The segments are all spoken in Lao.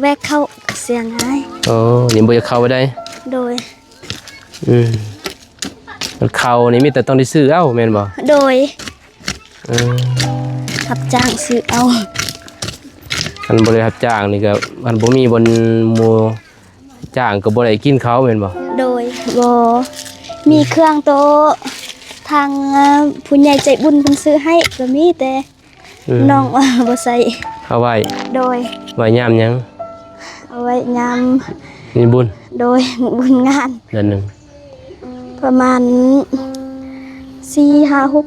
ແວະເຂົ້າເສຍງ່າຍ. ໂອ້ ນີ້ບໍ່ຢາກເຂົ້າໄດ້. ໂດຍ. ອືມ ເຂົ້ານີ້ມີແຕ່ຕ້ອງໄດ້ຊື້ເອົາແມ່ນບໍ່? ໂດຍ. ເອີ ຮັບຈ້າງຊື້ເອົາ. ຄັນບໍ່ໄດ້ຮັບຈ້າງນີ້ກໍ ຄັນບໍ່ມີບ່ອນໝູ່ຈ້າງກໍບໍ່ໄດ້ກິນເຂົ້າແມ່ນບໍ່? ໂດຍ. ບໍ່ ມີເຄື່ອງໂຕະ ທາງ ເອີ ຜູ້ໃຫຍ່ໃຈບຸນເພິ່ນຊື້ໃຫ້ກໍມີ ແຕ່ ອືມ ນ້ອງວ່າບໍ່ໃສ່ ເອົາໄວ້. ໂດຍ. ໄວ້ຍາມຫຍັງ? ເອົາໄວ້ຍາມມີບຸນ. ໂດຍ. ບຸນງານເດືອນໜຶ່ງ ປະມານສີ່ຫ້າຫົກ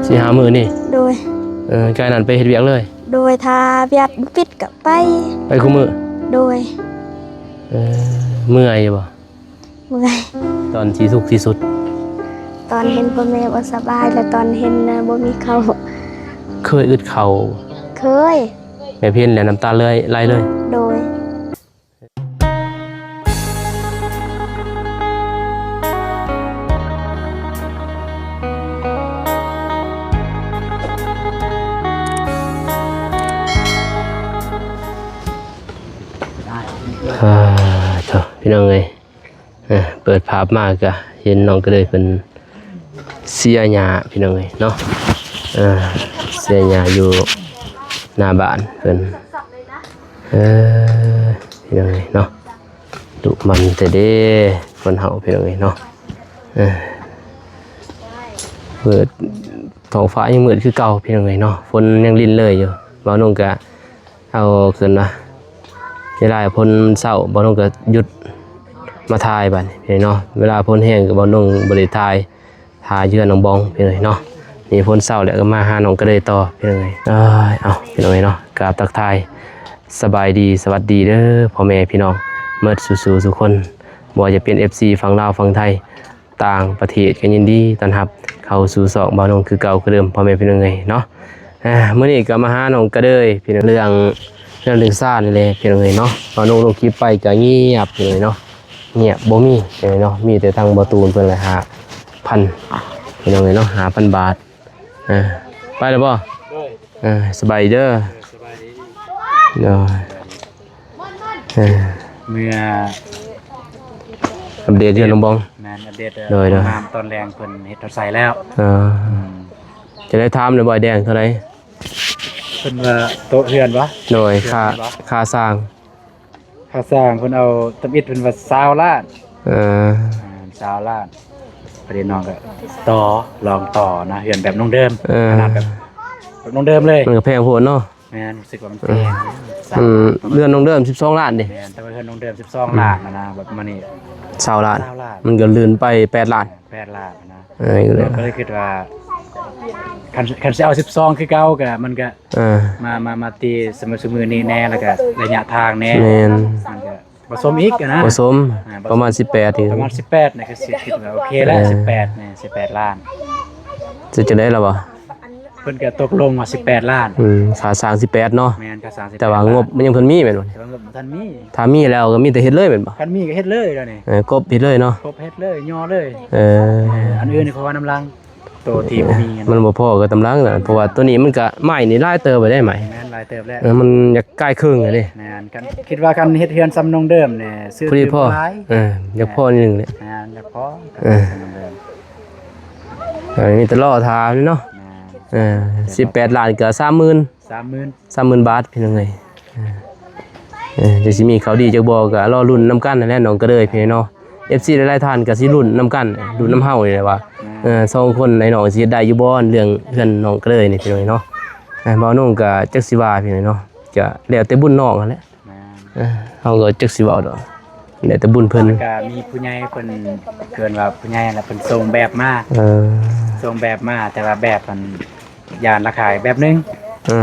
ສີ່ຫ້າມື້ນີ້. ໂດຍ. ເອີ ກາຍນັ້ນໄປເຮັດວຽກເລີຍ. ໂດຍ. ຖ້າວຽກບໍ່ປິດກໍໄປ ໄປຄູ່ມື້. ໂດຍ. ເອີ ເມື່ອຍຢູ່ບໍ່? ເມື່ອຍ. ຕອນທີ່ທຸກທີ່ສຸດ ຕອນເຫັນພໍ່ແມ່ບໍ່ສະບາຍ ແລະ ຕອນເຫັນ ເອີ ບໍ່ມີເຂົ້າ. ເຄີຍອຶດເຂົ້າ? ເຄີຍ. ແບບເຫັນແລ້ວນ້ຳຕາເລີຍ ໄຫຼເລີຍ. ໂດຍ. ອ່າ ໂທ້ ພີ່ນ້ອງເອີຍ ເອີ ເປີດພາບມາກະເຫັນນ້ອງກະເລີຍເພິ່ນເສຍຫຍ້າ ພີ່ນ້ອງເອີຍເນາະ. ເອີ ເສຍຫຍ້າຢູ່ໜ້າບ້ານເພິ່ນ. ເອີ ພີ່ນ້ອງເອີຍເນາະ ດຸໝັ່ນແທ້ເດ້ຄົນເຮົາ ພີ່ນ້ອງເອີຍເນາະ. ເອີ ມືດ ທ້ອງຟ້າຍັງມືດຄືເກົ່າ ພີ່ນ້ອງເອີຍເນາະ ຝົນຍັງລິນເລີຍຢູ່. ບ່າວນົງກະ ເອົາຂຶ້ນມາ ເວລາຝົນເຊົາ ບ່າວນົງກໍຢຸດມາຖ່າຍບາດນີ້ເນາະ. ເວລາຝົນແຮງກໍບ່າວນົງບໍ່ໄດ້ຖ່າຍ ຖ້າຢູ່ເຮືອນນ້ອງບອງ ພີ່ນ້ອງເອີຍເນາະ. ນີ້ຝົນເຊົາແລ້ວກໍມາຫານ້ອງກະເລີຍຕໍ່ ພີ່ນ້ອງເອີຍ. ເອີຍ ເອົາ ພີ່ນ້ອງເອີຍເນາະ ກາບທັກທາຍສະບາຍດີ ສະຫວັດດີເດີພໍ່ແມ່ພີ່ນ້ອງໝົດສູ່ໆ ສູ່ຄົນ ບໍ່ວ່າຈະເປັນ ເອັຟຊີ ຝັ່ງລາວ ຝັ່ງໄທ ຕ່າງປະເທດກໍຍິນດີຕ້ອນຮັບເຂົ້າສູ່ຊ່ອງບ່າວນົງຄືເກົ່າຄືເດີມ ພໍ່ແມ່ພີ່ນ້ອງເອີຍເນາະ. ອ່າ ມື້ນີ້ກໍມາຫານ້ອງກະເລີຍ ພີ່ນ້ອງ ເລື່ອງເຮືອນເລື່ອງຊານນີ້ແຫຼະ ພີ່ນ້ອງເອີຍເນາະ. ບ່າວນົງລົງຄລິບໄປກໍງຽບ ພີ່ນ້ອງເອີຍເນາະ ງຽບ ບໍ່ມີ ພີ່ນ້ອງເນາະ ມີແຕ່ທາງບ່າວຕູນເພິ່ນລະຫ້າພັນ ພີ່ນ້ອງເອີຍເນາະ ຫ້າພັນບາດ. ອ່າ ໄປແລ້ວບໍ່? ໂດຍ. ເອີ ສະບາຍດີເດີ. ເອີ ສະບາຍດີ. ໂດຍ. ເອີ ເມື່ອອັບເດດເຮືອນນ້ອງບອງ. ແມ່ນ ອັບເດດ. ໂດຍໆ ຫ້ອງນ້ຳຕອນແລງເພິ່ນເຮັດໃສ່ແລ້ວ. ເອີ ອືມ ຈະໄດ້ຖາມແລ້ວບໍ່ ອ້າຍແດງ ເທົ່າໃດ? ເພິ່ນວ່າໂຕະເຮືອນບໍ່? ໂດຍ. ເຮືອນ ຄ່າ ບໍ່? ຄ່າສ້າງ ຄ່າສ້າງເພິ່ນເອົາທຳອິດເພິ່ນວ່າຊາວລ້ານ. ເອີ ອ່າ ຊາວລ້ານ. ປະເດັນນ້ອງກໍຕໍ່ ລອງຕໍ່ນະ ເຮືອນແບບນ້ອງເດີມ. ເອີ ຂະໜາດແບບ ແບບນ້ອງເດີມເລີຍ ມັນກໍແພງໂພດເນາະ. ແມ່ນ ຮູ້ສຶກວ່າມັນແພງ. ເອີ ສາມ ອືມ ເຮືອນນ້ອງເດີມສິບສອງລ້ານເດ້. ແມ່ນ ແຕ່ວ່າເຮືອນນ້ອງເດີມສິບສອງລ້ານນະ ແບບມານີ້ຊາວລ້ານ ຊາວລ້ານ ມັນກໍລື່ນໄປແປດລ້ານ. ແປດລ້ານນະ. ເອີ ກໍເລີຍຄິດວ່າ ຄັນ ຄັນຊິເອົາສິບສອງຄືເກົ່າກໍ ມັນກໍ ເອີ ມາ ມາ ມາຕີສະເໝີ ຊຸມື້ນີ້ແດ່ ແລ້ວກໍໄລຍະທາງແດ່. ແມ່ນ ມັນກໍ ບໍ່ສົມອີກນະ ບໍ່ສົມ. ອ່າ ປະມານສິບແປດນີ້ ປະມານສິບແປດນະ ກໍຊິຄິດວ່າໂອເຄແລ້ວ. ເອີ ສິບແປດນີ້ ສິບແປດລ້ານ. ຈະ ຈະໄດ້ລະບໍ່? ເພິ່ນກໍຕົກລົງວ່າສິບແປດລ້ານ. ອືມ ຄ່າສ້າງສິບແປດເນາະ. ແມ່ນ ຄ່າສ້າງສິບແປດ ແຕ່ວ່າງົບມັນຍັງເພິ່ນມີແມ່ນບໍ່? ແຕ່ວ່າງົບບໍ່ທັນມີ. ຖ້າມີແລ້ວກໍມີແຕ່ເຮັດເລີຍແມ່ນບໍ່? ຄັນມີກໍເຮັດເລີຍແລ້ວນີ້. ເອີ ກົບເຮັດເລີຍເນາະ. ກົບເຮັດເລີຍ ຍໍເລີຍ. ເອີ ເອີ ອັນອື່ນນີ້ເຂົາວ່ານຳຫຼັງ. ໂຕທີ່ບໍ່ມີເງິນ ມັນບໍ່ພໍກັບກຳລັງນະ ເພາະວ່າໂຕນີ້ມັນກະ ໄມ້ນີ້ຫຼາຍເຕີບແລ້ວເດ້ ໄມ້. ແມ່ນ ຫຼາຍເຕີບແລ້ວ. ເອີ ມັນຢາກກາຍເຄິ່ງແລ້ວເດ້. ແມ່ນ ຄັນຄິດວ່າຄັນເຮັດເຮືອນສ່ຳນ້ອງເດີມນີ້ ຊື້ຕື່ມຫຼາຍ. ເອີ ຢາກພໍໜຶ່ງແຫຼະ. ແມ່ນ ຢາກພໍ. ເອີ ສ່ຳນ້ອງເດີມ. ເອີ ມີແຕ່ລໍຖ້າເນາະ. ແມ່ນ. ເອີ ສິບແປດລ້ານກະສາມໝື່ນ ສາມໝື່ນ ສາມໝື່ນບາດ ພີ່ນ້ອງເອີຍ. ເອີ ເອີ ຈະຊິມີຂ່າວດີຈັກບໍ່ ກໍລໍລຸ້ນນຳກັນຫັ້ນແຫຼະ ນ້ອງກະເລີຍ ພີ່ນ້ອງເນາະ. ເອັຟຊີ ຫຼາຍໆທ່ານກໍຊິລຸ້ນນຳກັນ ລຸ້ນນຳເຮົານີ້ແຫຼະວ່າ ເອີ ສອງຄົນອ້າຍນ້ອງຊິເຮັດໄດ້ຢູ່ບໍ່ ເລື່ອງເຮືອນນ້ອງກະເລີຍນີ້ ພີ່ນ້ອງເນາະ. ເອີ ບ່າວນົງກໍຈັກຊິວ່າ ພີ່ນ້ອງເນາະ ກໍແລ້ວແຕ່ບຸນນ້ອງຫັ້ນແຫຼະ. ເອີ ເຮົາກໍຈັກຊິເວົ້າດອກ ແລ້ວແຕ່ບຸນເພິ່ນ. ກໍມີຜູ້ໃຫຍ່ເພິ່ນ ເອີ້ນວ່າຜູ້ໃຫຍ່ລະເພິ່ນສົ່ງແບບມາ. ເອີ ສົ່ງແບບມາ ແຕ່ວ່າແບບມັນ ຢ້ານລາຄາອີກແບບໜຶ່ງ. ເອີ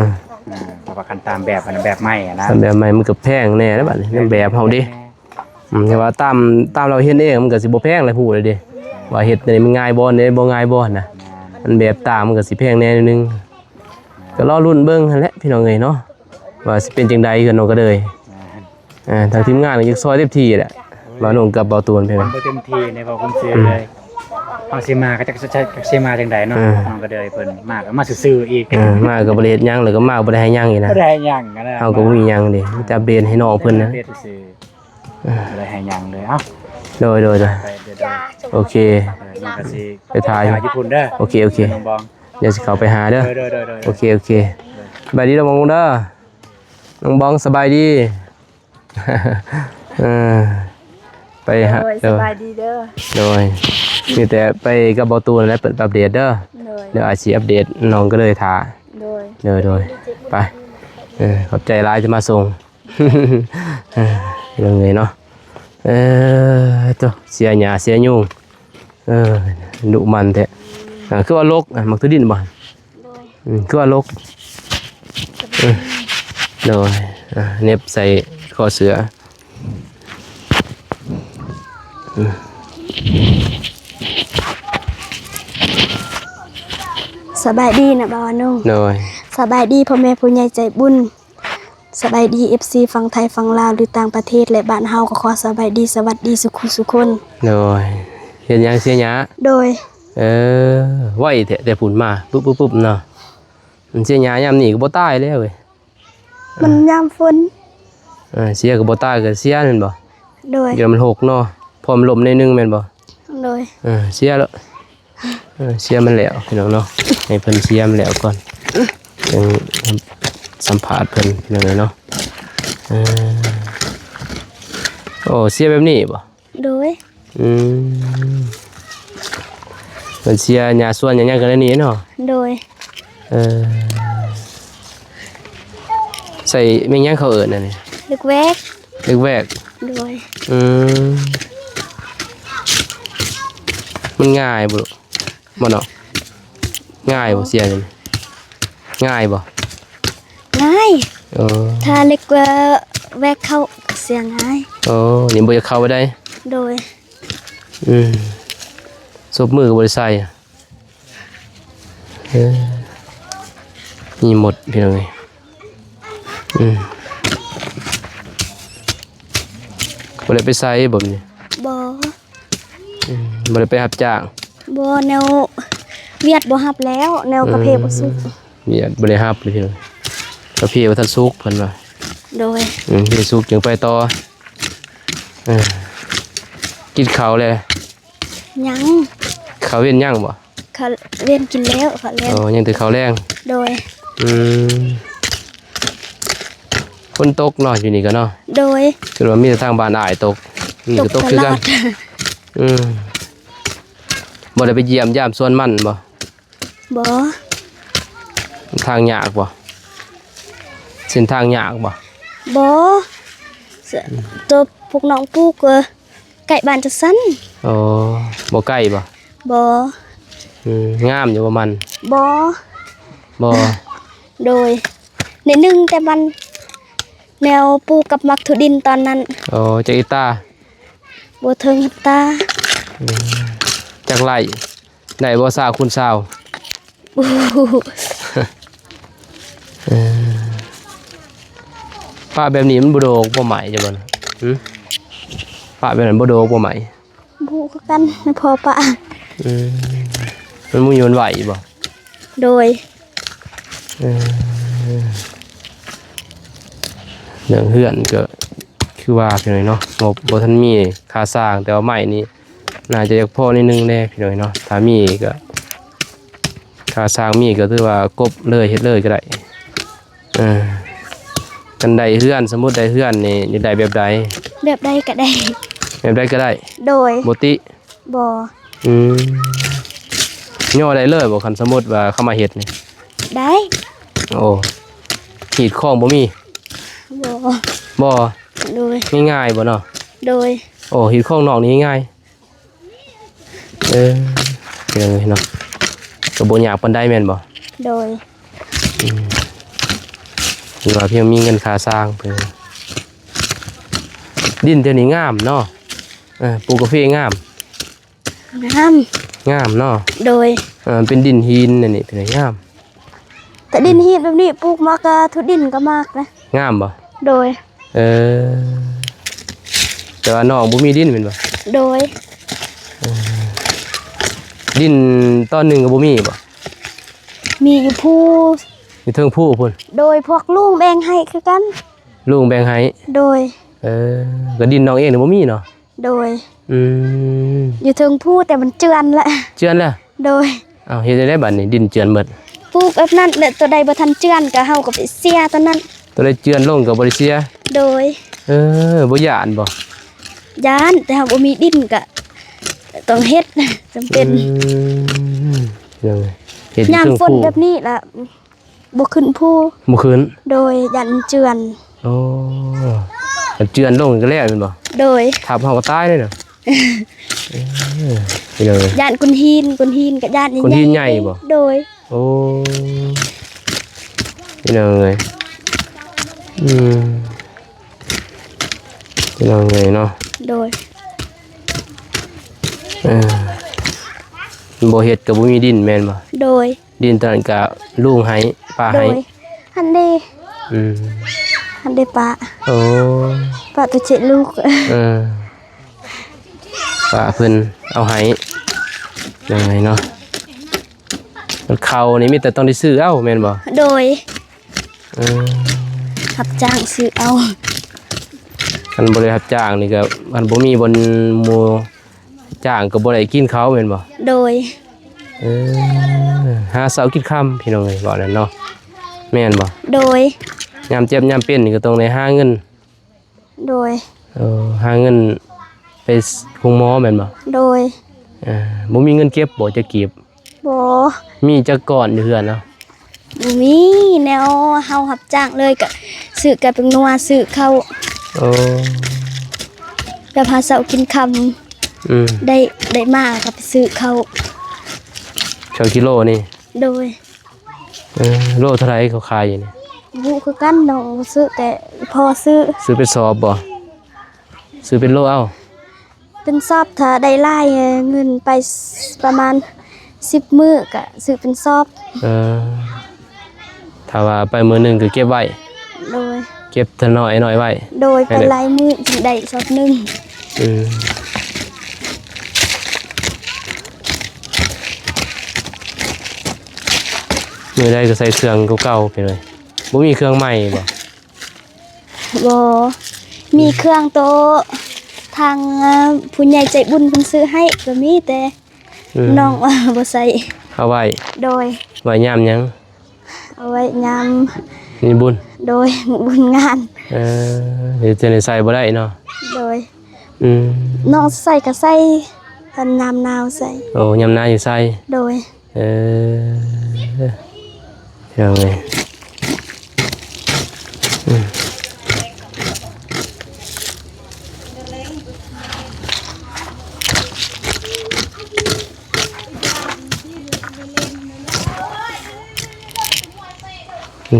ເພາະວ່າຄັນຕາມແບບ ອັນແບບໃໝ່ນະ ຕາມແບບໃໝ່ມັນກໍແພງແດ່ແຫຼະບາດນີ້ ແບບເຮົາເດ້. ອືມ ແຕ່ວ່າຕາມ ຕາມເຮົາເຫັນເອງມັນກໍຊິບໍ່ແພງແຫຼະ ຮູ້ແລ້ວເດ້ ວ່າເຮັດແນວນີ້ມັນງ່າຍບໍ່ ແນວບໍ່ງ່າຍບໍ່ນະ. ອັນແບບຕາມມັນກໍຊິແພງແດ່ໜ້ອຍໜຶ່ງ. ກໍລໍລຸ້ນເບິ່ງຫັ້ນແຫຼະ ພີ່ນ້ອງເອີຍເນາະ ວ່າຊິເປັນຈັ່ງໃດ ເຮືອນນ້ອງກະເລີຍ. ອ່າ ທາງທີມງານກໍຢາກຊ່ອຍເຕັມທີ່ແຫຼະ ບ່າວນົງກັບບ່າວຕູນ ເພິ່ນບໍ່ເຕັມທີ່ໃນເວົ້າຄວາມຈິງເລີຍ. ເຮົາຊິມາກໍຈັກ ຈັກ ຈັກຊິມາຈັ່ງໃດເນາະ. ເອີ ນ້ອງກໍເດີຍເພິ່ນມາກໍມາຊື່ໆອີກ. ເອີ ມາກໍບໍ່ໄດ້ເຮັດຫຍັງ ແລ້ວກໍມາບໍ່ໄດ້ໃຫ້ຫຍັງອີກນະ. ບໍ່ໄດ້ໃຫ້ຫຍັງນະ ເຮົາກໍບໍ່ມີຫຍັງເດ້ ມີແຕ່ອັບເດດໃຫ້ນ້ອງເພິ່ນນະ. ອັບເດດຊື່ໆ ເອີ ບໍ່ໄດ້ໃຫ້ຫຍັງເລີຍ. ເອົ້າ ໂດຍໆໆ ໄປເດີໆ ໂອເຄ ເອີ ນ້ອງກໍຊິໄປຖ່າຍຢູ່ພຸ້ນເດີ. ໂອເຄໆ ນ້ອງບອງ ດຽວຊິເຂົ້າໄປຫາເດີ. ໂດຍໆໆໆ ໂອເຄ ໂອເຄ ສະບາຍດີນ້ອງບອງເດີ. ນ້ອງບອງສະບາຍດີ. ເອີ ໄປຫາ ໂດຍ ໂດຍ ສະບາຍດີເດີ. ໂດຍ ມີແຕ່ໄປກັບເບົາຕູນແຫຼະ ເພິ່ນອັບເດດເດີ. ໂດຍ ດຽວອາດຊິອັບເດດ ນ້ອງກໍເລີຍຖ້າ. ໂດຍ ໂດຍໆ ໄປ ເອີ ຂອບໃຈຫຼາຍທີ່ມາສົ່ງ. ເອີ ເອີ ເນາະ ເອີ ໂຕ ເສຍຫຍ້າເສຍຍຸງ. ເອີ ດຸໝັ່ນແທ້. ເອີ ຄືວ່າລົກ ໝາກຖົ່ວດິນບໍ່? ໂດຍ ອືມ ຄືວ່າລົກ. ເອີ ໂດຍ ອ່າ ເໜັບໃສ່ຄໍເສື້ອ. ອືມ ສະບາຍດີນະບ່າວອານົງ. ໂດຍ ສະບາຍດີພໍ່ແມ່ຜູ້ໃຫຍ່ໃຈບຸນ. ສະບາຍດີ ເອັຟຊີ ຝັ່ງໄທ ຝັ່ງລາວ ຫຼືຕ່າງປະເທດ ແລະ ບ້ານເຮົາກໍຂໍສະບາຍດີ ສະຫວັດດີສຸຂູສຸຄົນ. ໂດຍ ເຮັດຫຍັງເສຍຫຍ້າ? ໂດຍ ເອີ ໄວແທ້ ແຕ່ພຸ້ນມາ ປຶບໆໆເນາະ. ມັນເສຍຫຍ້າຍາມນີ້ກໍບໍ່ຕາຍແລ້ວເວີຍ. ມັນຍາມຝົນ ເອີ ເສຍກໍບໍ່ຕາຍ ກໍເສຍແມ່ນບໍ່? ໂດຍ ດຽວມັນຫົກເນາະ ພໍມັນລົ້ມໜ້ອຍໜຶ່ງແມ່ນບໍ່? ໂດຍ ເອີ ເສຍແລ້ວ ເອີ ເສຍມັນແລ້ວພີ່ນ້ອງເນາະ ໃຫ້ເພິ່ນເສຍມັນແລ້ວກ່ອນ ຈັ່ງສຳພາດເພິ່ນພີ່ນ້ອງເອີຍເນາະ. ເອີ ໂອ້ ເສຍແບບນີ້ບໍ່? ໂດຍ ອືມ ເພິ່ນເສຍຫຍ້າສວນຫຍ້າຫຍັງກໍໄດ້ນີ້ເນາະ? ໂດຍ ເອີ ໃສ່ແມ່ນຫຍັງເຂົາເອີ້ນອັນນີ້? ເຫຼັກແວກ ເຫຼັກແວກ. ໂດຍ ອືມ ມັນງ່າຍບໍ່ລູກ? ບໍ່ເນາະ ງ່າຍບໍ່ເສຍນີ້? ງ່າຍບໍ່? ງ່າຍ ເອີ ຖ້າເຫຼັກແວກເຂົ້າເສຍງ່າຍ. ໂອ້ ນີ້ບໍ່ຢາກເຂົ້າໄປໃດ? ໂດຍ ອືມ ສົບມືກໍບໍ່ໄດ້ໃສ່. ເອີ ມີໝົດພີ່ນ້ອງເອີຍ. ອືມ ບໍ່ໄດ້ໄປໃສບໍ່ນີ້? ບໍ່ ອືມ ບໍ່ໄດ້ໄປຮັບຈ້າງ? ບໍ່ ແນວວຽກບໍ່ຮັບແລ້ວ ແນວກາເຟບໍ່ສຸກ. ອືມ ວຽກບໍ່ໄດ້ຮັບເລີຍພີ່ນ້ອງ ກາເຟບໍ່ທັນສຸກເພິ່ນວ່າ. ໂດຍ ອືມ ເພສຸກຈຶ່ງໄປຕໍ່. ເອີ ກິນເຂົ້າແລ້ວ? ຍັງ ເຂົ້າເວັນຍັງບໍ່? ເຂົ້າເວັນກິນແລ້ວ ເຂົ້າແລງ. ອໍ ຍັງແຕ່ເຂົ້າແລງ. ໂດຍ ອືມ ຝົນຕົກເນາະ ຢູ່ນີ້ກໍເນາະ. ໂດຍ ຄືວ່າມີແຕ່ທາງບ້ານອ້າຍຕົກ ນີ້ກໍຕົກຄືກັນ. ອືມ ບໍ່ໄດ້ໄປຢ້ຽມຢາມສວນມັນບໍ່? ບໍ່. ທາງຍາກບໍ່? ເສັ້ນທາງຍາກບໍ່? ບໍ່. ໂຕພວກນ້ອງປູກກໍໃກ້ບ້ານຈັກຊັ້ນ. ອໍ ບໍ່ໃກ້ບໍ່? ບໍ່. ອືມ ງາມຢູ່ບໍ່ມັນ? ບໍ່. ບໍ່. ໂດຍ ໜ້ອຍໜຶ່ງ ແຕ່ມັນແນວປູກກັບໝາກຖົ່ວດິນຕອນນັ້ນ. ອໍ ຈັກເຮັກຕາ? ບໍ່ເຖິງເຮັກຕາ. ອືມ ຈັກໄຮ່? ໄດ້ບໍ່ ຊາວຄູນຊາວ? ບໍ່ຮູ້. ເອີ ປະແບບນີ້ມັນບໍ່ດົກບໍ່ໄໝ້ ຈະບໍ່ນະ? ຫື? ປະແບບນັ້ນບໍ່ດົກບໍ່ໄໝ້? ບໍ່ຮູ້ຄືກັນ ພໍ່ປະ. ອືມ ມັນບໍ່ຍອນໄຫວບໍ່? ໂດຍ. ເອີ ເລື່ອງເຮືອນກໍຄືວ່າພີ່ນ້ອງເນາະ ງົບບໍ່ທັນມີຄ່າສ້າງ ແຕ່ວ່າໄມ້ນີ້ໜ້າຈະຢາກພໍໜ້ອຍໜຶ່ງແດ່ພີ່ນ້ອງເນາະ. ຖ້າມີກໍ ຄ່າສ້າງມີກໍຖືວ່າກົບເລີຍ ເຮັດເລີຍກໍໄດ້. ເອີ ຄັນໄດ້ເຮືອນ ສົມມຸດໄດ້ເຮືອນນີ້ ຢາກໄດ້ແບບໃດ? ແບບໃດກໍໄດ້. ແບບໃດກໍໄດ້? ໂດຍ. ບໍ່ຕິ? ບໍ່. ອືມ ຍໍໄດ້ເລີຍບໍ່ ຄັນສົມມຸດວ່າເຂົາມາເຮັດນີ້? ໄດ້. ໂອ້ ຮີດຄອງບໍ່ມີ? ບໍ່. ບໍ່? ໂດຍ. ງ່າຍໆບໍ່ເນາະ? ໂດຍ. ໂອ້ ຮີດຄອງນອກນີ້ງ່າຍ? ເອີ ເອີເນາະ ກໍບໍ່ຍາກປານໃດແມ່ນບໍ່? ໂດຍ. ອືມ ເຫັນວ່າພຽງມີເງິນຄ່າສ້າງເພິ່ນ ດິນແຖວນີ້ງາມເນາະ. ເອີ ປູກກາເຟງາມ. ງາມ. ງາມເນາະ. ໂດຍ. ເອີ ເປັນດິນຫີນອັນນີ້ເປັນງາມ ແຕ່ດິນຫີນແບບນີ້ປູກໝາກກະຖົ່ວດິນກໍໝາກນະ. ງາມບໍ່? ໂດຍ. ເອີ ແຕ່ວ່ານ້ອງບໍ່ມີດິນແມ່ນບໍ່? ໂດຍ. ເອີ ດິນຕອນໜຶ່ງກໍບໍ່ມີບໍ່? ມີຢູ່ພູ ຢູ່ເທິງພູພຸ້ນ? ໂດຍ ພວກລຸງແບ່ງໃຫ້ຄືກັນ. ລຸງແບ່ງໃຫ້? ໂດຍ. ເອີ ກໍດິນນ້ອງເອງນີ້ບໍ່ມີເນາະ? ໂດຍ. ອືມ ຢູ່ເທິງພູ ແຕ່ມັນເຈື່ອນລະ. ເຈື່ອນລະ? ໂດຍ. ເອົ້າ ເຮັດຈັ່ງໃດບັດນີ້ ດິນເຈື່ອນໝົດ? ປູກແບບນັ້ນແຫຼະ ຕົວໃດບໍ່ທັນເຈື່ອນກໍເຮົາກໍໄປເສຍຕົວນັ້ນ. ຕົວໃດເຈື່ອນລົງກໍບໍ່ໄດ້ເສຍ? ໂດຍ. ເອີ ບໍ່ຢ້ານບໍ່? ຢ້ານ ແຕ່ເຮົາບໍ່ມີດິນກໍຕ້ອງເຮັດ ຈຳເປັນ. ອືມ ເຮັດຢູ່ເທິງພູ ຍາມຝົນແບບນີ້ລະ ບໍ່ຂຶ້ນພູ. ບໍ່ຂຶ້ນ? ໂດຍ ຢ້ານມັນເຈື່ອນ. ໂອ້ ຄັນເຈື່ອນລົງກໍແລ້ວແມ່ນບໍ່? ໂດຍ. ທັບເຮົາກໍຕາຍເລີຍນະ. ເອີ ພີ່ນ້ອງເອີຍ ຢ້ານກົ້ນຫີນ ກົ້ນຫີນກໍຢ້ານ ກ້ອນຫີນໃຫຍ່ບໍ່? ໂດຍ. ໂອ້ ພີ່ນ້ອງເອີຍ ອືມ ພີ່ນ້ອງເອີຍເນາະ. ໂດຍ. ເອີ ບໍ່ເຮັດກໍບໍ່ມີດິນແມ່ນບໍ່? ໂດຍ. ດິນຕອນນັ້ນກະລຸງໃຫ້ ປ້າໃຫ້. ໂດຍ. ຫັ້ນເດ. ອືມ ຫັ້ນເດປ້າ. ໂອ້ ປ້າຕົວເຈະລູກ. ເອີ ປ້າເພິ່ນເອົາໃຫ້ ຈັ່ງໃດເນາະ. ມັນເຂົ້ານີ້ມີແຕ່ຕ້ອງໄດ້ຊື້ເອົາແມ່ນບໍ່? ໂດຍ. ເອີ ຮັບຈ້າງຊື້ເອົາ. ຄັນບໍ່ໄດ້ຮັບຈ້າງນີ້ກໍ ຄັນບໍ່ມີບ່ອນໝູ່ຈ້າງກໍບໍ່ໄດ້ກິນເຂົ້າແມ່ນບໍ່? ໂດຍ. ເອີ ຫາເຊົ້າກິນຄ່ຳ ພີ່ນ້ອງເອີຍ ເວົ້ານັ້ນເນາະ ແມ່ນບໍ່? ໂດຍ. ຍາມເຈັບຍາມເປັນນີ້ກໍຕ້ອງໄດ້ຫາເງິນ. ໂດຍ. ເອີ ຫາເງິນໄປໂຮງໝໍແມ່ນບໍ່? ໂດຍ. ເອີ ບໍ່ມີເງິນເກັບບໍ່ ຈັກກີບ? ບໍ່. ມີຈັກກ້ອນຢູ່ເຮືອນເນາະ? ບໍ່ມີ. ແນວເຮົາຮັບຈ້າງເລີຍ ກະຊື້ແກະແປ້ງນົວ ຊື້ເຂົ້າ. ໂອ້ ແບບຫາເຊົ້າກິນຄ່ຳ. ອືມ ໄດ້ ໄດ້ມາກໍໄປຊື້ເຂົ້າ. ເຂົ້າກິໂລນີ້? ໂດຍ. ເອີ ໂລເທົ່າໃດເຂົາຂາຍຢູ່ນີ້? ບໍ່ຮູ້ຄືກັນ ນ້ອງບໍ່ຊື້ ແຕ່ພໍ່ຊື້. ຊື້ເປັນສອບບໍ່? ຊື້ເປັນໂລເອົາ. ເປັນສອບ ຖ້າໄດ້ຫຼາຍ ເງິນໄປປະມານສິບມື້ກະຊື້ເປັນສອບ. ເອີ ຖ້າວ່າໄປມື້ໜຶ່ງກໍເກັບໄວ້. ໂດຍ. ເກັບເທື່ອນ້ອຍນ້ອຍໄວ້. ໂດຍ. ໄປຫຼາຍມື້ຈຶ່ງໄດ້ສອບໜຶ່ງ. ອືມ ມື້ໃດກໍໃສ່ເຄື່ອງເກົ່າໆ ເປັນໄງ? ບໍ່ມີເຄື່ອງໃໝ່ບໍ່? ບໍ່. ມີເຄື່ອງໂຕທາງ ເອີ ຜູ້ໃຫຍ່ໃຈບຸນເພິ່ນຊື້ໃຫ້ກໍມີ ແຕ່ ອືມ ນ້ອງວ່າບໍ່ໃສ່. ເອົາໄວ້. ໂດຍ. ໄວ້ຍາມຫຍັງ? ເອົາໄວ້ຍາມ ມີບຸນ. ໂດຍ. ບຸນງານ. ເອີ ດຽວຈະໄດ້ໃສ່ບໍ່ໄດ້ເນາະ. ໂດຍ. ອືມ ນ້ອງໃສ່ກໍໃສ່ ຄັນຍາມໜາວໃສ່. ໂອ້ ຍາມໜາວຊິໃສ່. ໂດຍ. ເອີ ພີ່ນ້ອງເອີຍ ອືມ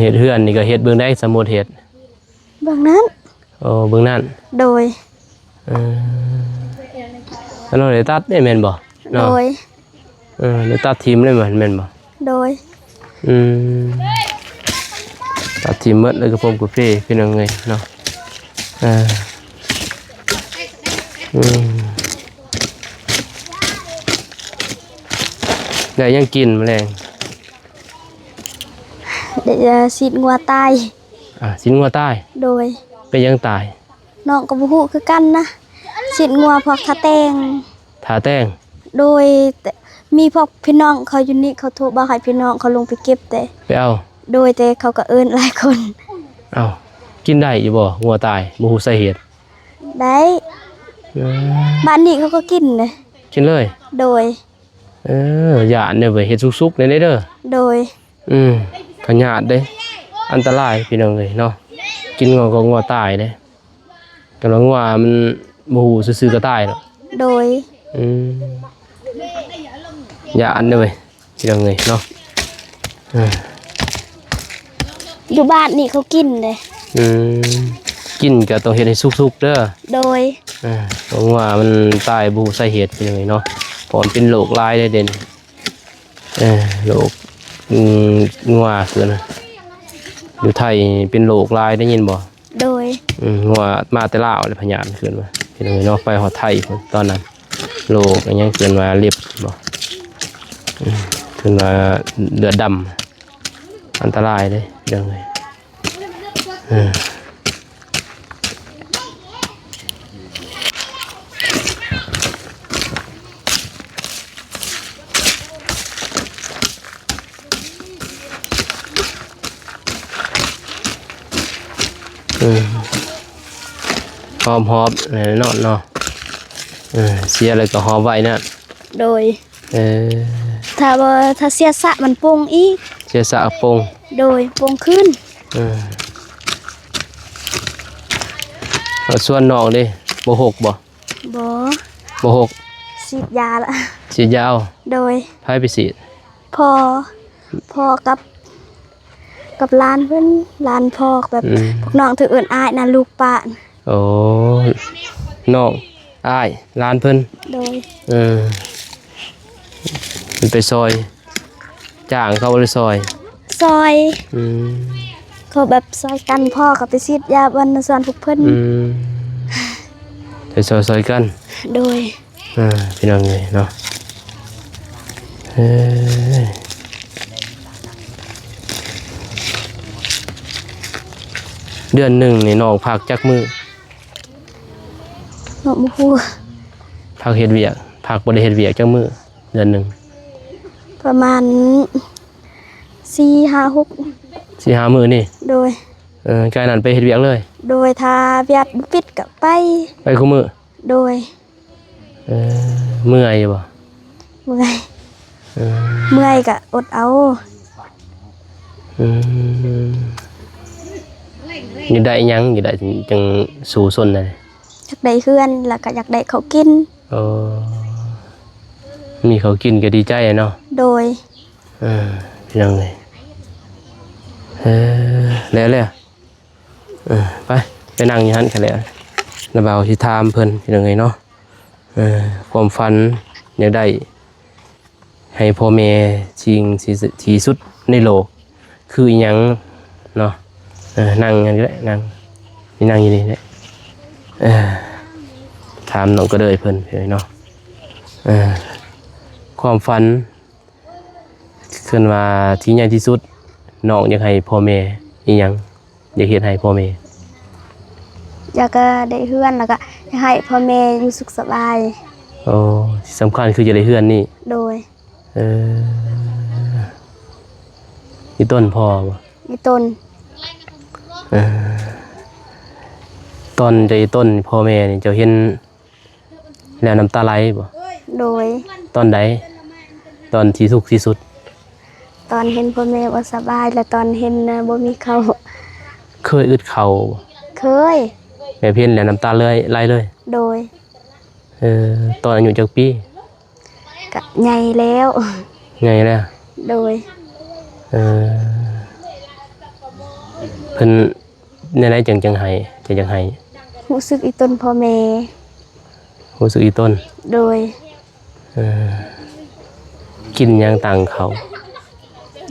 ເຮັດເຮືອນນີ້ກໍເຮັດເບິ່ງໄດ້ ສະໝຸດເຮັດ ເບິ່ງນັ້ນ. ໂອ້ ເບິ່ງນັ້ນ. ໂດຍ. ເອີ ອັນນັ້ນໄດ້ຕັດເດ້ແມ່ນບໍ່? ເນາະ. ໂດຍ. ເອີ ໄດ້ຕັດຖິ້ມເລີຍແມ່ນບໍ່? ໂດຍ. ອືມ ຕັດຖິ້ມໝົດເລີຍ ກະພົມກາເຟ ພີ່ນ້ອງເອີຍເນາະ. ເອີ ອືມ ໄດ້ຫຍັງກິນມື້ແລງ? ໄດ້ ເອີ ຊີ້ນງົວຕາຍ. ອ່າ ຊີ້ນງົວຕາຍ? ໂດຍ. ເປັນຫຍັງຕາຍ? ນ້ອງກໍບໍ່ຮູ້ຄືກັນນະ ຊີ້ນງົວພວກຖ້າແຕ່ງ. ຖ້າແຕ່ງ? ໂດຍ. ແຕ່ມີພວກພີ່ນ້ອງເຂົາຢູ່ນີ້ ເຂົາໂທບອກໃຫ້ພີ່ນ້ອງເຂົາລົງໄປເກັບແຕ່ ໄປເອົາ? ໂດຍ. ແຕ່ເຂົາກໍເອີ້ນຫຼາຍຄົນ. ເອົ້າ ກິນໄດ້ຢູ່ບໍ່? ງົວຕາຍ ບໍ່ຮູ້ສາເຫດ. ໄດ້. ເອີ ບ້ານນີ້ເຂົາກໍກິນເດ້. ກິນເລີຍ? ໂດຍ. ເອີ ຢ້ານເດ້ເວີຍ ເຮັດສຸກໆແດ່ເດີ. ໂດຍ. ອືມ ພະຍາດເດ້ ອັນຕະລາຍ ພີ່ນ້ອງເອີຍເນາະ. ກິນງົວກໍງົວຕາຍເດ້ ກະວ່າງົວມັນບໍ່ຮູ້ຊື່ໆກໍຕາຍແລ້ວ. ໂດຍ. ອືມ ຢ້ານເດ້ເວີຍ ພີ່ນ້ອງເອີຍເນາະ. ເອີ ຢູ່ບ້ານນີ້ເຂົາກິນເດ້. ອືມ ກິນກໍຕ້ອງເຮັດໃຫ້ສຸກໆເດີ. ໂດຍ. ອ່າ ເພາະວ່າມັນຕາຍບໍ່ຮູ້ສາເຫດ ພີ່ນ້ອງເອີຍເນາະ ເພາະມັນເປັນໂລກຫຼາຍເດ້ດຽວນີ້. ເອີ ໂລກ ອືມ ງົວຄືນະ ຢູ່ໄທເປັນໂລກຫຼາຍ ໄດ້ຍິນບໍ່? ໂດຍ. ອືມ ງົວມາແຕ່ລາວແຫຼະ ພະຍາດຄືນວ່າ ພີ່ນ້ອງເອີຍເນາະ. ໄປຮອດໄທພຸ້ນຕອນນັ້ນ ໂລກອີຫຍັງເອີ້ນວ່າເລັບບໍ່? ເພິ່ນວ່າເລືອດດຳ ອັນຕະລາຍເດ້ ເລື່ອງນີ້ ເອີ ເອີ ຫອບໆ ແນ່ນອນເນາະ ເອີ ເສຍແລ້ວກໍຫອບໄວ້ນະ ໂດຍ ເອີ ຖ້າບໍ່ ຖ້າເສຍສະມັນປົ່ງອີກ ເສຍສະປົ່ງ ໂດຍ ປົ່ງຄືນ ເອີ ແລ້ວສວນນ້ອງເດ້ ບໍ່ຮົກບໍ່? ບໍ່ ບໍ່ຮົກ ສີດຢາລະ ສີດຢາເອົາ ໂດຍ ໃຜໄປສີດ? ພໍ່ ພໍ່ກັບ ກັບຫຼານເພິ່ນ ຫຼານພໍ່ແບບ ອືມ ພວກນ້ອງຖືກເອີ້ນອ້າຍນະ ລູກປ້າ ໂອ້ ນ້ອງ ອ້າຍ ຫຼານເພິ່ນ ໂດຍ ເອີ ເພິ່ນໄປຊ່ອຍ ຈ້າງເຂົາ ຫຼືຊ່ອຍ? ຊ່ອຍ ອືມ ເຂົາແບບຊ່ອຍກັນ ພໍ່ກໍໄປສີດຢາບ່ອນສວນພວກເພິ່ນ ອືມ ໄປຊ່ອຍໆກັນ ໂດຍ ອ່າ ພີ່ນ້ອງເອີຍເນາະ ເອີ ເດືອນໜຶ່ງນີ້ນ້ອງພັກຈັກມື້? ນ້ອງບໍ່ຮູ້ ພັກເຮັດວຽກ ພັກບໍ່ໄດ້ເຮັດວຽກຈັກມື້ ເດືອນໜຶ່ງ? ປະມານສີ່ຫ້າຫົກ ສີ່ຫ້າມື້ນີ້ ໂດຍ ເອີ ກາຍນັ້ນໄປເຮັດວຽກເລີຍ ໂດຍ ຖ້າວຽກບໍ່ປິດກໍໄປ ໄປຄູ່ມື້ ໂດຍ ເອີ ເມື່ອຍຢູ່ບໍ່? ເມື່ອຍ ເອີ ເມື່ອຍກະອົດເອົາ ອືມ ຢາກໄດ້ຫຍັງ ຢາກໄດ້ຈັ່ງສູ້ຊົນໄດ້? ຢາກໄດ້ເຮືອນ ແລ້ວກະຢາກໄດ້ເຂົ້າກິນ ເອີ ມີເຂົ້າກິນກໍດີໃຈເນາະ ໂດຍ ເອີ ພີ່ນ້ອງເອີຍ ເອີ ແລ້ວ ເອີ ໄປ ໄປນັ່ງຢູ່ຫັ້ນກໍແລ້ວ ລະບ່າວຊິຖາມເພິ່ນ ພີ່ນ້ອງເອີຍເນາະ ເອີ ຄວາມຝັນຢາກໄດ້ໃຫ້ພໍ່ແມ່ສິ່ງທີ່ ທີ່ສຸດໃນໂລກຄືອີ່ຫຍັງເນາະ ເອີ ນັ່ງຫັ້ນກໍໄດ້ ນັ່ງ ນັ່ງຢູ່ນີ້ແຫຼະ ເອີ ຖາມນ້ອງກະເດີຍເພິ່ນເນາະ ເອີ ຄວາມຝັນ ເພິ່ນວ່າທີ່ໃຫຍ່ທີ່ສຸດ ນ້ອງຢາກໃຫ້ພໍ່ແມ່ອີ່ຫຍັງ? ຢາກເຮັດໃຫ້ພໍ່ແມ່? ຢາກ ເອີ ໄດ້ເຮືອນ ແລ້ວກະຢາກໃຫ້ພໍ່ແມ່ຢູ່ສຸກສະບາຍ. ໂອ້ ທີ່ສຳຄັນຄືຢາກໄດ້ເຮືອນນີ້? ໂດຍ. ເອີ ອີ່ຕົນພໍບໍ່? ອີ່ຕົນ. ເອີ ຕອນເຈົ້າອີ່ຕົນ ພໍ່ແມ່ນີ້ ເຈົ້າເຫັນ ແລ້ວນ້ຳຕາໄຫຼບໍ່? ໂດຍ. ຕອນໃດ? ຕອນທີ່ທຸກທີ່ສຸດ? ຕອນເຫັນພໍ່ແມ່ບໍ່ສະບາຍ ແລະ ຕອນເຫັນ ເອີ ບໍ່ມີເຂົ້າ. ເຄີຍອຶດເຂົ້າບໍ່? ເຄີຍ. ແບບເຫັນແລ້ວນ້ຳຕາເລີຍ ໄຫຼເລີຍ? ໂດຍ. ເອີ ຕອນອາຍຸຈັກປີ? ກະໃຫຍ່ແລ້ວ. ໃຫຍ່ແລ້ວ? ໂດຍ. ເອີ ເພິ່ນ ແນວໃດຈັ່ງ ຈັ່ງໄຫ້ ຈັ່ງຢາກໄຫ້? ຮູ້ສຶກອີ່ຕົນພໍ່ແມ່. ຮູ້ສຶກອີ່ຕົນ? ໂດຍ. ເອີ ກິນຫຍັງຕ່າງເຂົ້າ?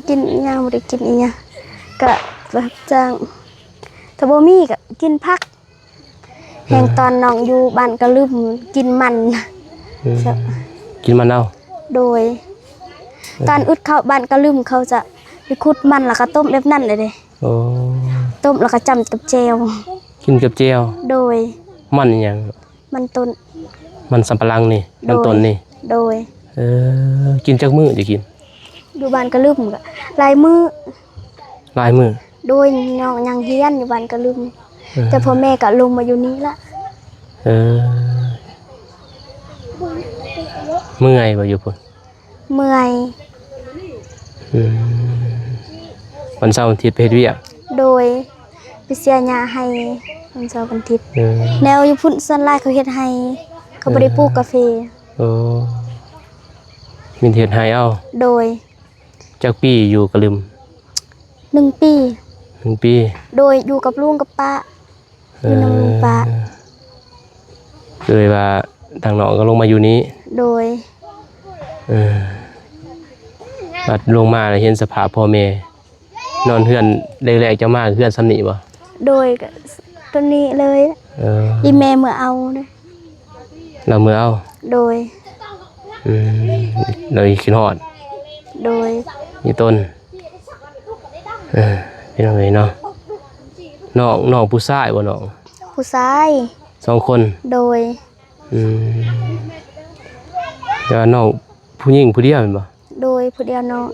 ກິນຫຍັງ ບໍ່ໄດ້ກິນອີ່ຫຍັງ ກະໄປຮັບຈ້າງ ຖ້າບໍ່ມີກະກິນຜັກ. ເອີ ແຮ່ງຕອນນ້ອງຢູ່ບ້ານກະລຶມ ກິນມັນ. ເອີ ກິນມັນເອົາ? ໂດຍ. ເອີ ຕອນອຶດເຂົ້າບ້ານກະລຶມ ເຂົາຈະໄປຂຸດມັນ ແລ້ວກະຕົ້ມແບບນັ້ນເລີຍເດ້. ໂອ້ ຕົ້ມແລ້ວກໍຈ້ຳກັບແຈ່ວ. ກິນກັບແຈ່ວ? ໂດຍ. ມັນອີ່ຫຍັງ? ມັນຕົ້ນ. ມັນສຳປະຫຼັງນີ້? ໂດຍ. ມັນຕົ້ນນີ້? ໂດຍ. ເອີ ກິນຈັກມື້ຈະກິນ? ຢູ່ບ້ານກະລຶມກໍຫຼາຍມື້. ຫຼາຍມື້? ໂດຍ. ນ້ອງຍັງຮຽນຢູ່ບ້ານກະລຶມ. ເອີ ແຕ່ພໍ່ແມ່ກໍລົງມາຢູ່ນີ້ລະ. ເອີ ເມື່ອຍບໍ່ຢູ່ພຸ້ນ? ເມື່ອຍ. ອືມ ວັນເສົາວັນທິດໄປເຮັດວຽກ? ໂດຍ. ໄປເສຍຫຍ້າໄຮ່ວັນເສົາວັນທິດ. ເອີ ແນວຢູ່ພຸ້ນສ່ວນຫຼາຍເຂົາເຮັດໄຮ່ ເຂົາບໍ່ໄດ້ ເອີ ປູກກາເຟ. ໂອ້ ມີແຕ່ເຮັດໄຮ່ເອົາ? ໂດຍ. ຈັກປີຢູ່ກະລຶມ? ໜຶ່ງປີ. ໜຶ່ງປີ? ໂດຍ. ຢູ່ກັບລຸງກັບປ້າ. ຢູ່ນຳລຸງປ້າ. ເອີ ເລີຍວ່າທາງນ້ອງກໍລົງມາຢູ່ນີ້. ໂດຍ. ເອີ ບັດລົງມາແລ້ວເຫັນສະພາບພໍ່ແມ່ນອນເຮືອນ ແລກໆເຈົ້າມາເຮືອນສ່ຳນີ້ບໍ່? ໂດຍ. ກໍສ່ຳນີ້ເລີຍ. ເອີ ອີ່ແມ່ເມືອເອົາເດ້. ລາວເມືອເອົາ? ໂດຍ. ອືມ ລາວຄິດຮອດ? ໂດຍ ມີຕົ້ນ ເອີ ພີ່ນ້ອງເອີຍເນາະ. ນ້ອງ ນ້ອງຜູ້ຊາຍບໍ່ນ້ອງ? ຜູ້ຊາຍ ສອງຄົນ. ໂດຍ ອືມ ແຕ່ວ່ານ້ອງຜູ້ຍິງຜູ້ດຽວແມ່ນບໍ່? ໂດຍ ຜູ້ດຽວນ້ອງ.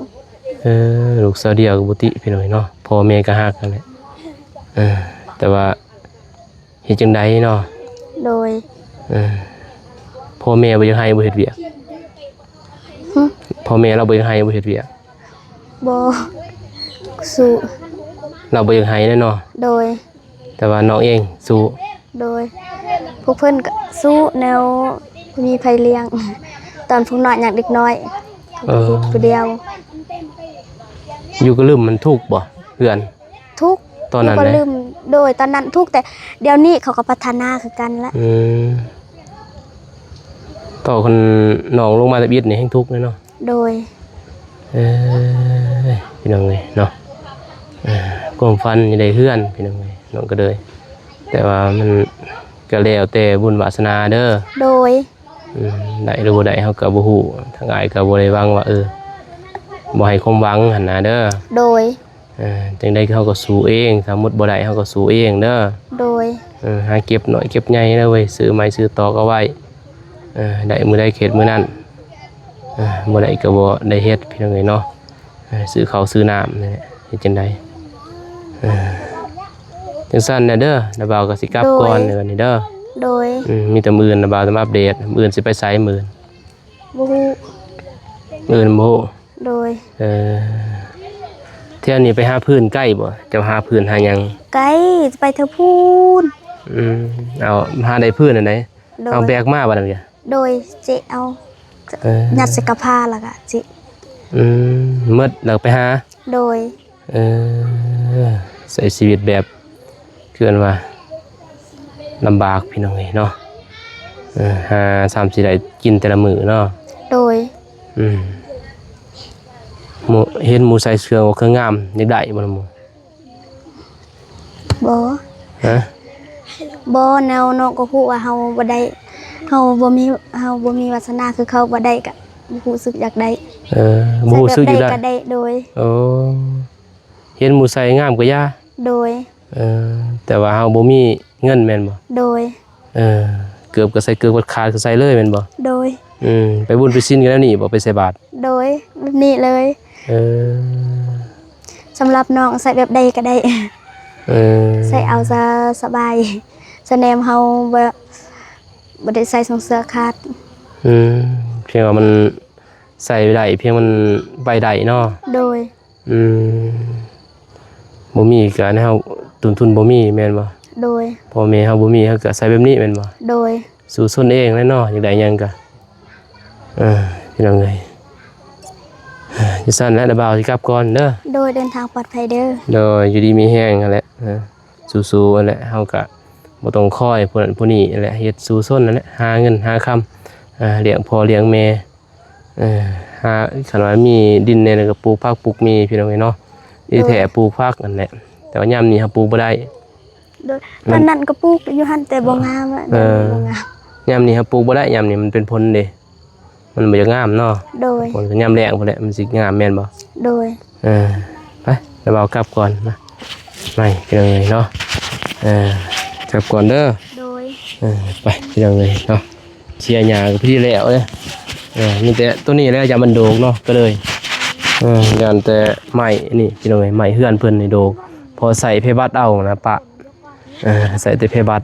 ເອີ ລູກສາວດຽວກໍບໍ່ຕິ ພີ່ນ້ອງເອີຍເນາະ ພໍ່ແມ່ກໍຮັກຫັ້ນແຫຼະ. ເອີ ແຕ່ວ່າເຮັດຈັ່ງໃດເນາະ? ໂດຍ ເອີ ພໍ່ແມ່ບໍ່ຢາກໃຫ້ບໍ່ເຮັດວຽກ? ຫຶ? ພໍ່ແມ່ລາວບໍ່ຢາກໃຫ້ບໍ່ເຮັດວຽກ? ບໍ່ ສູ້ ລາວບໍ່ຢາກໃຫ້ແຫຼະເນາະ. ໂດຍ ແຕ່ວ່ານ້ອງເອງສູ້. ໂດຍ ພວກເພິ່ນກໍສູ້ແນວບໍ່ມີໃຜລ້ຽງ ຕອນພວກນ້ອຍຍັງເດັກນ້ອຍ. ເອີ ຜູ້ດຽວ. ຢູ່ກະລຶມມັນທຸກບໍ່ເຮືອນ? ທຸກ ຕອນນັ້ນ ຢູ່ກະລຶມ. ໂດຍ ຕອນນັ້ນທຸກ ແຕ່ດຽວນີ້ເຂົາກໍພັດທະນາຄືກັນລະ. ອືມ ຕອນຄັນນ້ອງລົງມາທຳອິດນີ້ແຮ່ງທຸກເລີຍເນາະ. ໂດຍ ເອີ ພີ່ນ້ອງເອີຍເນາະ ເອີ ຄວາມຝັນຢາກໄດ້ເຮືອນ ພີ່ນ້ອງເອີຍ ນ້ອງກໍເລີຍ ແຕ່ວ່າມັນກໍແລ້ວແຕ່ບຸນວາສະໜາເດີ. ໂດຍ ອືມ ໄດ້ຫຼືບໍ່ໄດ້ເຮົາກໍບໍ່ຮູ້ ທາງອ້າຍກໍບໍ່ໄດ້ຫວັງວ່າ ເອີ ບໍ່ໃຫ້ຄວາມຫວັງຫັ້ນນະເດີ. ໂດຍ ເອີ ຈັ່ງໃດເຮົາກໍສູ້ເອງ ຖ້າໝົດບໍ່ໄດ້ເຮົາກໍສູ້ເອງເດີ. ໂດຍ ເອີ ຫາເກັບນ້ອຍເກັບໃຫຍ່ເດີເວີຍ ຊື້ໄມ້ຊື້ຕອກເອົາໄວ້ ເອີ ໄດ້ມື້ໃດເຮັດມື້ນັ້ນ ເອີ ບໍ່ໄດ້ກໍບໍ່ໄດ້ເຮັດ ພີ່ນ້ອງເອີຍເນາະ ເອີ ຊື້ເຂົ້າຊື້ນ້ຳນີ້ແຫຼະ ເຮັດຈັ່ງໃດ ເອີ ຈັ່ງຊັ້ນນະເດີ ນ້າບ່າວກໍຊິກັບກ່ອນໃນວັນນີ້ເດີ. ໂດຍ ອືມ ມີແຕ່ມື້ອື່ນ ນ້າບ່າວຈະມາອັບເດດ ມື້ອື່ນຊິໄປໃສມື້ອື່ນ? ບໍ່ຮູ້ ມື້ອື່ນບໍ່ຮູ້. ໂດຍ ເອີ ແຖວນີ້ໄປຫາຟືນໄກບໍ່? ເຈົ້າຫາຟືນຫາຫຍັງ? ໄກ ໄປເທິງພຸ້ນ. ອືມ ເອົາ ຫາໄດ້ຟືນອັນໃດ? ໂດຍ ເອົາແບກມາບັດນັ້ນກະ? ໂດຍ ເຈາະເອົາ ເອີ ຍັດໃສ່ກະພາແລ້ວກະເຈາະ. ອືມ ໝົດແລ້ວໄປຫາ? ໂດຍ ເອີ ໃຊ້ຊີວິດແບບ ຄືວ່າລຳບາກ ພີ່ນ້ອງເອີຍເນາະ ເອີ ຫາສ່ຳຊິໄດ້ກິນແຕ່ລະມື້ເນາະ. ໂດຍ ອືມ ໝູ່ ເຫັນໝູ່ໃສ່ເຄື່ອງ ເຄື່ອງງາມ ຢາກໄດ້ບໍ່ລະໝູ່? ບໍ່ ຮະ? ບໍ່ ແນວນ້ອງກໍຮູ້ວ່າເຮົາບໍ່ໄດ້ ເຮົາບໍ່ມີ ເຮົາບໍ່ມີວາສະໜາຄືເຂົາ ບໍ່ໄດ້ກະບໍ່ຮູ້ສຶກຢາກໄດ້. ເອີ ບໍ່ຮູ້ສຶກຢາກໄດ້ ໃສ່ແບບໃດກໍໄດ້. ໂດຍ ໂອ້ ເຫັນໝູ່ໃສ່ງາມກໍຢ່າ. ໂດຍ ເອີ ແຕ່ວ່າເຮົາບໍ່ມີເງິນແມ່ນບໍ່? ໂດຍ ເອີ ເກີບກໍໃສ່ເກີບ ຂາດກໍໃສ່ເລີຍແມ່ນບໍ່? ໂດຍ ອືມ ໄປບຸນໄປສິນກໍແນວນີ້ບໍ່? ໄປໃສ່ບາດ? ໂດຍ ແບບນີ້ເລີຍ. ເອີ ສຳລັບນ້ອງໃສ່ແບບໃດກໍໄດ້. ເອີ ໃສ່ເອົາສະ ສະບາຍ ສະແນມເຮົາບໍ່ ບໍ່ໄດ້ໃສ່ສົ່ງເສື້ອຂາດ. ອືມ ພຽງວ່າມັນໃສ່ໄດ້ ພຽງມັນໄປໄດ້ເນາະ. ໂດຍ ອືມ ບໍ່ມີກະໃຫ້ເຮົາ ຕົ້ນທຶນບໍ່ມີແມ່ນບໍ່? ໂດຍ ພໍ່ແມ່ເຮົາບໍ່ມີ ເຮົາກະໃຊ້ແບບນີ້ແມ່ນບໍ່? ໂດຍ ສູ້ຊົນເອງແຫຼະເນາະ ຢາກໄດ້ຫຍັງກະ ເອີ ພີ່ນ້ອງເອີຍ ຈັ່ງຊັ້ນແຫຼະ ດາວບ່າວຊິກັບກ່ອນເດີ. ໂດຍ ເດີນທາງປອດໄພເດີ. ໂດຍ ຢູ່ດີມີແຮງຫັ້ນແຫຼະ ເອີ ສູ້ໆຫັ້ນແຫຼະ ເຮົາກະບໍ່ຕ້ອງຄອຍຜູ້ນັ້ນຜູ້ນີ້ຫັ້ນແຫຼະ ເຮັດສູ້ຊົນຫັ້ນແຫຼະ ຫາເງິນຫາຄຳ ອ່າ ລ້ຽງພໍ່ລ້ຽງແມ່. ເອີ ຫາ ຄັນວ່າມີດິນແດ່ກໍປູກຜັກປູກໝີ່ ພີ່ນ້ອງເອີຍເນາະ. ໂດຍ ທີ່ແທ້ປູກຜັກຫັ້ນແຫຼະ ແຕ່ວ່າຍາມນີ້ເຮົາປູກບໍ່ໄດ້. ໂດຍ ມັນ ຕອນນັ້ນກໍປູກຢູ່ຫັ້ນ ແຕ່ບໍ່ງາມລະ. ເອີ ດຽວນີ້ບໍ່ງາມ. ຍາມນີ້ເຮົາປູກບໍ່ໄດ້ ຍາມນີ້ມັນເປັນຝົນເດ້ ມັນບໍ່ຢາກງາມເນາະ. ໂດຍ ຝົນກໍຍາມແລ້ງພຸ້ນແຫຼະ ມັນຊິງາມແມ່ນບໍ່? ໂດຍ ເອີ ໄປ ດາວບ່າວກັບກ່ອນ ມາ ໄປ ພີ່ນ້ອງເອີຍເນາະ. ເອີ ກັບກ່ອນເດີ. ໂດຍ ເອີ ໄປ ພີ່ນ້ອງເອີຍເນາະ. ເສຍຫຍ້າກໍພໍດີແລ້ວເດ້. ເອີ ມີແຕ່ໂຕນີ້ແຫຼະ ຢ້ານມັນໂດກເນາະ ກໍເລີຍ ເອີ ຢ້ານແຕ່ໄມ້ນີ້ ພີ່ນ້ອງເອີຍ ໄມ້ເຮືອນເພິ່ນນີ້ໂດກ ພໍໃຊ້ໄພບັດເອົານະປະ. ເອີ ໃຊ້ແຕ່ໄພບັດ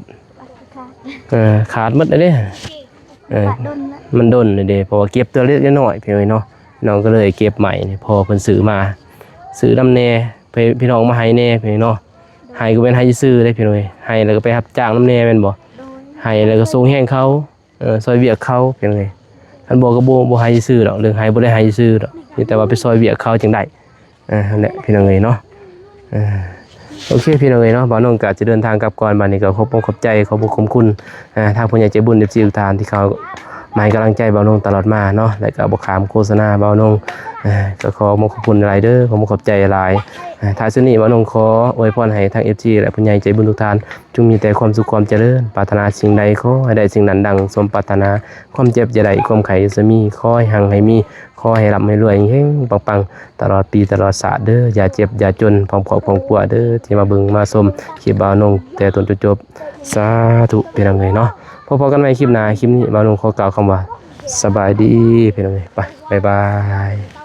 ເອີ ຂາດໝົດເດ້. ເອີ ມັນດົນເດ້ ເພາະວ່າເກັບເທື່ອເລັກເທື່ອນ້ອຍ ພີ່ນ້ອງເອີຍເນາະ. ນ້ອງກໍເລີຍເກັບໄມ້ນີ້ ພໍ່ເພິ່ນຊື້ມາ ຊື້ນຳແດ່ ພີ່ ພີ່ນ້ອງມາໃຫ້ແດ່ ພີ່ນ້ອງເນາະ. ໃຫ້ກໍແມ່ນໃຫ້ຊື່ໆເດ້ ພີ່ນ້ອງເອີຍ ໃຫ້ແລ້ວກໍໄປຮັບຈ້າງນຳແດ່ແມ່ນບໍ່? ໂດຍ ໃຫ້ແລ້ວກໍສົ່ງແຮງເຂົາ ເອີ ຊ່ອຍວຽກເຂົາ ພີ່ນ້ອງເອີຍ. ຄັນບໍ່ກໍບໍ່ ບໍ່ໃຫ້ຊື່ດອກ ເລື່ອງໃຫ້ບໍ່ໄດ້ໃຫ້ຊື່ດອກ ມີແຕ່ວ່າໄປຊ່ອຍວຽກເຂົາຈຶ່ງໄດ້. ເອີ ຫັ້ນແຫຼະ ພີ່ນ້ອງເອີຍເນາະ. ເອີ ໂອເຄ ພີ່ນ້ອງເອີຍເນາະ ບ່າວນົງກໍຈະເດີນທາງກັບກ່ອນ. ບາດນີ້ກໍຂອບອົກຂອບໃຈ ຂອບບຸນຂອບຄຸນ ເອີ ທາງຜູ້ໃຫຍ່ໃຈບຸນ ເອັບຊີ ທຸກທ່ານທີ່ເຂົາ ມາໃຫ້ກຳລັງໃຈບ່າວນົງຕະຫຼອດມາເນາະ ແລະກໍບໍ່ຂ້າມໂຄສະນາບ່າວນົງ. ເອີ ກໍຂໍຂອບຄຸນຫຼາຍເດີ ຂໍຂອບໃຈຫຼາຍ. ເອີ ທ້າຍສຸດນີ້ບ່າວນົງຂໍອວຍພອນໃຫ້ທັງເອັຟຊີ ແລະຜູ້ໃຫຍ່ໃຈບຸນທຸກທ່ານ ຈົ່ງມີແຕ່ຄວາມສຸກຄວາມຈະເລີນ ປາດຖະໜາສິ່ງໃດຂໍໃຫ້ໄດ້ສິ່ງນັ້ນດັ່ງສົມປາດຖະໜາ ຄວາມເຈັບຢ່າໄດ້ ຄວາມໄຂ້ຢ່າມີ ຂໍໃຫ້ຮັ່ງໃຫ້ມີ ຂໍໃຫ້ລ່ຳໃຫ້ລວຍ ເຮັງໆ ປັງໆ ຕະຫຼອດປີຕະຫຼອດຊາດເດີ. ຢ່າເຈັບຢ່າຈົນ ພ້ອມຄອບພ້ອມຄົວເດີ ທີ່ມາເບິ່ງມາຊົມຄລິບບ່າວນົງແຕ່ຕົ້ນຈົນຈົບ. ສາທຸ ພີ່ນ້ອງເອີຍເນາະ. ພໍ້ກັນໃໝ່ຄລິບໜ້າ ຄລິບນີ້ບ່າວນົງຂໍກ່າວຄຳວ່າ ສະບາຍດີ ພີ່ນ້ອງເອີຍ. ໄປ ບາຍບາຍ.